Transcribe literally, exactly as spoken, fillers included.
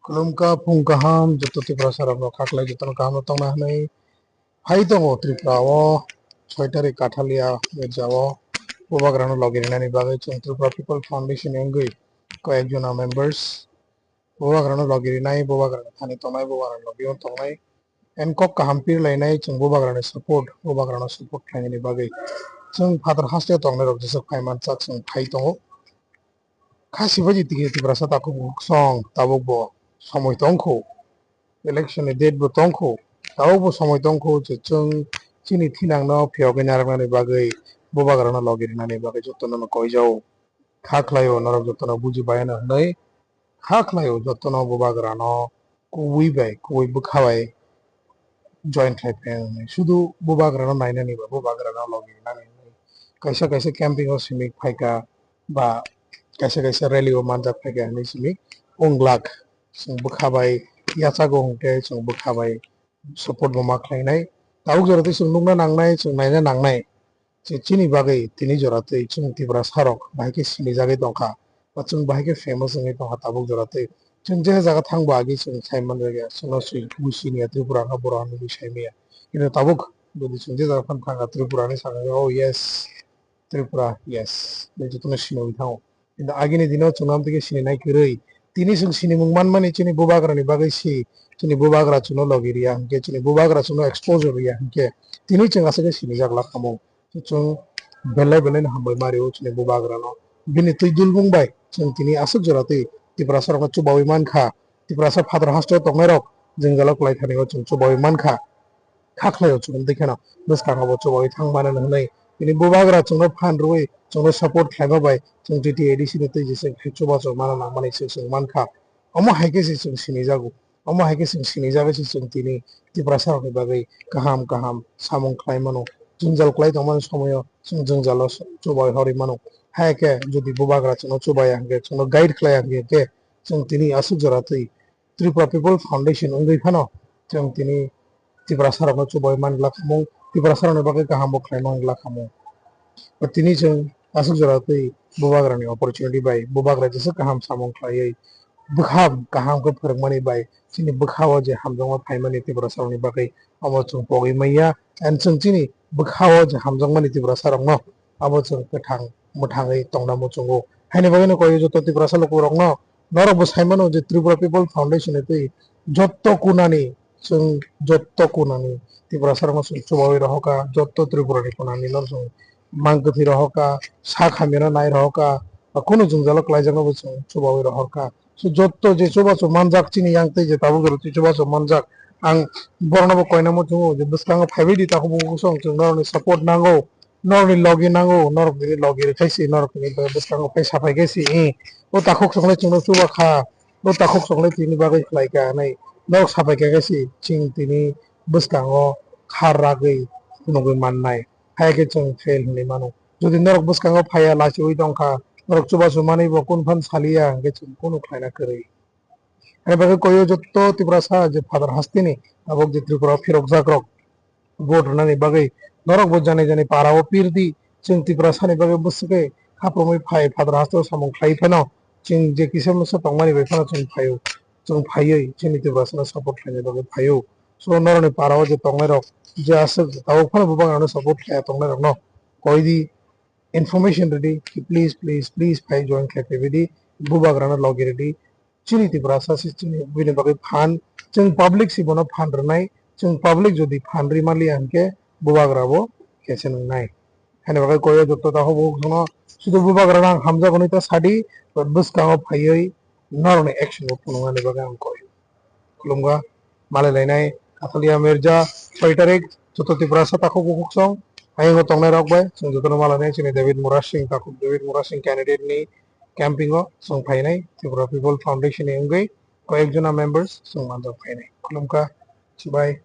Khulumkha, phung kaham, joto Tiprasa rok no khaklai, joto no kaham no tongna hwnwi phai tongo Tripura o soi tarik Kathalia Mirja o bubagra no logi rinani bagwi chwng Tripura People Foundation ni wngwi koi ek jona members bubagra no logi rinai, bubagra ni thani tongnai, bubagra ni logi o tongnai, and kok kaham pir lainai, chwng bubagra ni support, bubagra no support khlainani bagwi chwng phatar haste tongnai rok jesa phai manchak chwng phai tongo. Kha sibaji tiki Tiprasa takhuk song tabuk bo somoi tongkho, election ni date bo tongkho, tabuk bo somoi tongkho je chwng chini thinang no phiyogwi narwknani bagwi bubagra no logi rinani bagwi joto no koi jao. Kha khlai o norok joto no buji bai no hwnwi kha khlai o joto no bubagra no kubui bai, kubui bwkha bai join khlai phai hwnwi. Sudu bubagra no nainani ba bubagra no logi rinani hwnwi kaisa kaisa camping o simi phaikha ba kaisa kaisa rally o manjak phaikha hwnwi simi wng glak. Chwng bwkha bai yachago hwnkhe chwng bwkha bai support bo ma khlainai. Tabuk jora twi chwng nukna nangnai, chwng naina nangnai. Je chini bagwi tini jora twi chwng Tiprasa rok bahai khe sinijagwi tongkha, ba chwng bahai khe famous wngwi tongkha tabuk jora twi. Chwng je jaga thangbo agi chwng sai manjak ya, chwngno swi, bui siniya Tripura wngkha, borok hinwi bui sai manya. Kintu tabuk jodi chwng je jaga phano thangkha, Tripura hinwi sakha, "Oh yes, Tripura, yes," bai jotono sinwi thango. Kintu agini dino chwng amtwi khe sininai kwrwi. Tini chwng sinimung manmani chini bubagrani bagwi si, chini bubagra chwngno logi riya hinkhe, chini bubagra chwngno exposure riya hinkhe, tini chwng aswk khe sinijak lakhamung. Chwng belai belai no hambai ma rio chini bubagra no. Bini twi dulbung bai chwng tini aswk jora twi Tiprasa rok no chubaui mankha. Tiprasa phatar haste o tongnai rok jwngjalo kwlai thani o chwng chubaui mankha. Kha khlai o chwng tei kheno bwskango bo chubaui thang mano hwnwi bini bubagra chwngno phan rwui chwngno support khlaima bai chwng T T A D C ni twi jesa khe chubachu mana nangmani se chwng mankha. Omo hai khe se chwng sinijago. Omo hai khe chwng sinijagwi se chwng tini Tiprasa rokni bagwi kaham kaham samung khlai mano. Jwngjal kwlai tongmani somoio chwng jwngjalo chubai horwi mano. Hai khe jodi bubagra chwngno chubaiya hinkhe, chwngno guide khlaiya hinkhe, chwng tini aswk jora twi Tripura People Foundation wngwi phano chwng tini Tiprasa rokno chubai man glak khamung, Tiprasa rokni bagwi kaham bo khlai man glak khamung. Tini chwng aswk jora twi bubagrani opportunity bai bubagra jesa kaham samung khlaiwi bwkham kaham khe phwrwngmani bai chini bwkha o je hamjakma phaimani Tiprasa rokni bagwi omo chwng pogwi manya, and chwng chini bwkha o je hamjakmani Tiprasa rokno abo chwng kwthang mwthangwi tongna muchungo. Haini bagwino koi joto Tiprasa lukurokno norok bo sai mano je Tripura People Foundation ni twi jotto kunani chwng jotto kunani Tiprasa rokno chwng chubaui rohorkha, jotto Tripura ni kunani no chwng mang kwthwi rohorkha, sak hamya no nai rohorkha, ba kunu jwngjalo kwlaijakno bo chwng chubaui rohorkha. So jotto je chubachu manjak chini yang tei je tabuk jora twi chubachu manjak, ang borokno bo koina muchungo je bwskango phaibai di, takhuk bukhuk song chwng norokni support nango. Norokni logi nango, norok bini logi rwkhaisi, norok bini bwskango phai saphai khaisi, i, o takhuk songlai chwngno chuba kha, o takhuk songlai tini bagwi khlai kha hinwi norok saphai kha khaisi, chwng tini bwskango khar ragwi phunugwi mannai, hai khe chwng fail hinwi mano. Jodi norok bwskango phaiya, lachiui tongkha, norok chubachu manwi bo kunu phano saliya, hinkhe chwng kunu khlaina kwrwi. Ani bagwi koyo jotto Tiprasa je phatar hasteni tabuk je Tripura phirokjak rok vote rwnani bagwi norok bo jani jani para o pirdi, chwng Tiprasa ni bagwi bwswkhe haprumwi phai phatar haste o samung khlai phano chwng je kisa misa tongmani bai phano chwng phaio, chwng phaiwi chini Tiprasa no support khlaina bagwi phaio. So norokni para o je tongnai rok je aswk tabuk phano bubagrano support khlaiya tongnai rokno koidi, information rwdi, please, please, please phai join khlai phaibaidi, bubagrano logi rwdi. Chini Tiprasa se chini bini bagwi phan, chwng public se bono phan rwnai, chwng public jodi phan rwi manliya hinkhe bubagra bo khe se nwngnai. Haini bagwi koyo jotto takhuk bukhuk songno sudu bubagrano ang hamjak hwnwi ta sadi, but bwskango phaiwi norokni action bo phunuknani bagwi ang koi. Khulumkha, malai lainai, Kathalia Mirja, soi tarik, joto Tiprasa takhuk bukhuk song, ayang o tongnai rok bai, chwng jotono malainai, chini David Murasing, takhuk David Murasing candidate ni camping o chwng phainai, Tripura People Foundation ni wngwi, koyek jona members chwng manjak phainai. Khulumkha, chibai.